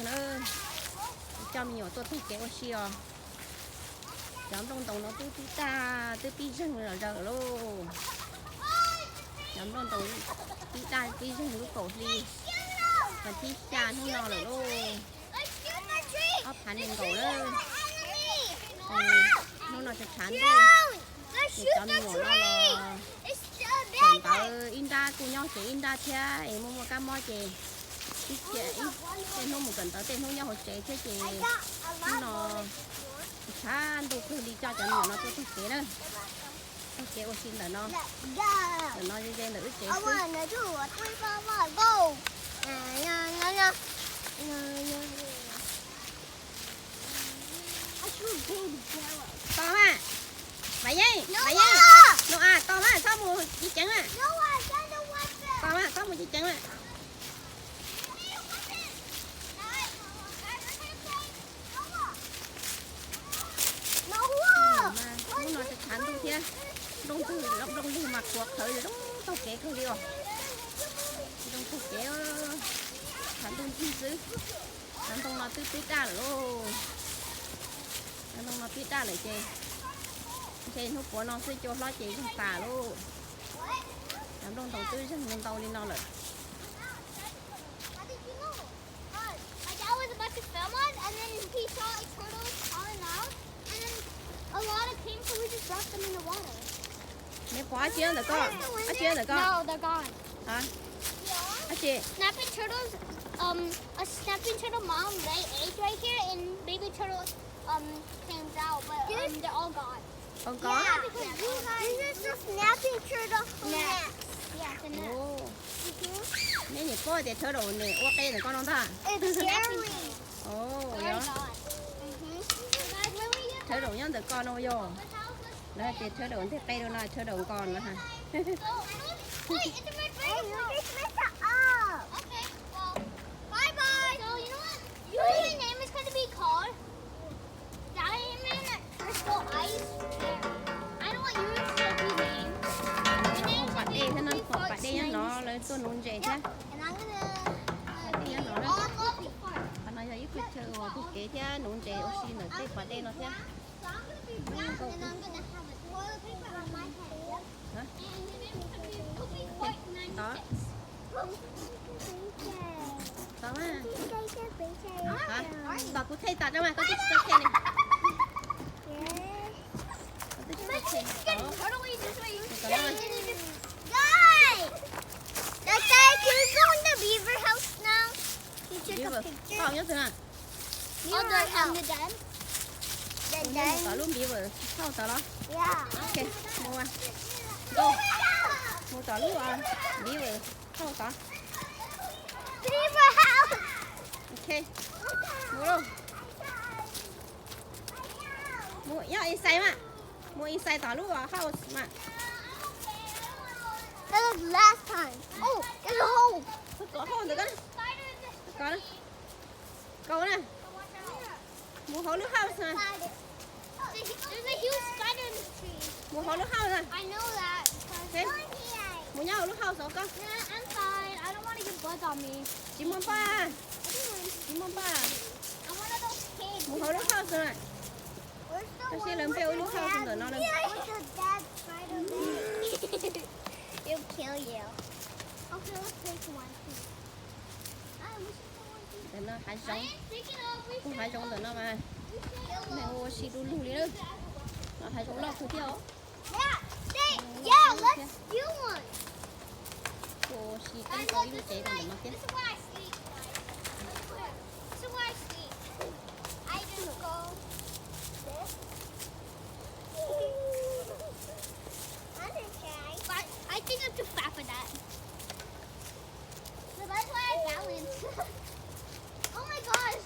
na, coj me nyuam tuaj taug kev ua si os. Cov nplooj ntoos no twb pib tag, twb pib zeeg los zaws lawm lauj. Cov nplooj ntoos pib tag pib zeeg lub kaum hli, vas thib xya hnub no lawm lauj. Ob phav nees nkaum lawm. Hnub no tshav tshav ntuj, ces cov me nyuam no los kawm ntawv, ib nrab kuj nyob tsev ib nrab thiab es muaj muaj kab mob ces ib, tej hnub mus kawm ntawv tej hnub nyob hauv tsev thiab ces hnub no tshav ntuj kawg li coj cov me nyuam no tuaj taug kev na. Taug kev ua si ntawm no, ntawm no ze ze ntawm wb tsev xwb. Tos mas, Vam Yeej, Vam Yeej, Nau-as, tos mas txhob mus ci ceev mas. Tos mas txhob mus ci ceev mas. Hnub no tshav ntuj thiab, nplooj twg nplooj lwg mas qhuav qhawv zoo taug kev kawg li os. Zoo taug kev, tshav ntuj ntsig xwb. Cov ntoo no twb pib daj lawm lauj. Cov ntoo no pib daj lawm ces ntshe hnub puav no xwb cua hlob ces zeeg tas lauj. Cov nplooj ntoos twb zeeg ntau li no lawm. My dad was about to film us, and then he saw a turtle crawling out, and then a lot of came, so we just dropped them in the water. Neb pom dab tsi ntawm ko? Dab tsi ntawm ko? No, they're gone. Hả? Dab tsi? Snapping turtles, um, a snapping turtle mom lay eggs right here, and baby turtles, um, came out, but, um, they're all gone. Ov ko. This is the snapping turtle nest. Yeah, the nest. Neb nim paub tias turtle nim ua qe ntawm ko no ntag. Turtle nyob ntawm ko no yog. Lawv hais tias turtle nteg qe rau no turtle nko no ha. Diamond or Crystal Ice. I don't want yours to be named. Your name should be Toothpaste Nice. Pas dej nyob no, lawv tuaj nuv ntses thiab. Pas dej nyob no na. Qhov no yog ib qho chaw uas taug kev thiab nuv ntses ua si ntawm tej pas dej no thiab. Tod. Tod mas. Tos kuv thaij tas rau mas koj twb tsis tau thaij li. Koj twb tsis tau thaij. Beaver, koj nyob twg na? Mus tom lub beaver hauj tod los? Ok, mus, mus tom lub beaver hauj tod. Ok, mus lauj. Mus nyob inside mas. Mus inside tom lub house mas. Kom hauj ntawd ko. Kau na. Mus hauv lub house na. Mus hauv lub house na. Mus nyob hauv lub house os koj. Tsis muaj npaj. Tsis muaj npaj. Mus hauv lub house na. Koj saib lawv npaj ua lub house ntawm no lawm. Ntawm no hav zoov, tus hav zoov ntawm no mas neeg ua ua si du lug li na. No hav zoov loj kawg thiab os. Ua ua si teeb tau ib lub tsev rau ntawm no thiab. But I think I'm too fat for that. So that's why I balance. Oh my gosh.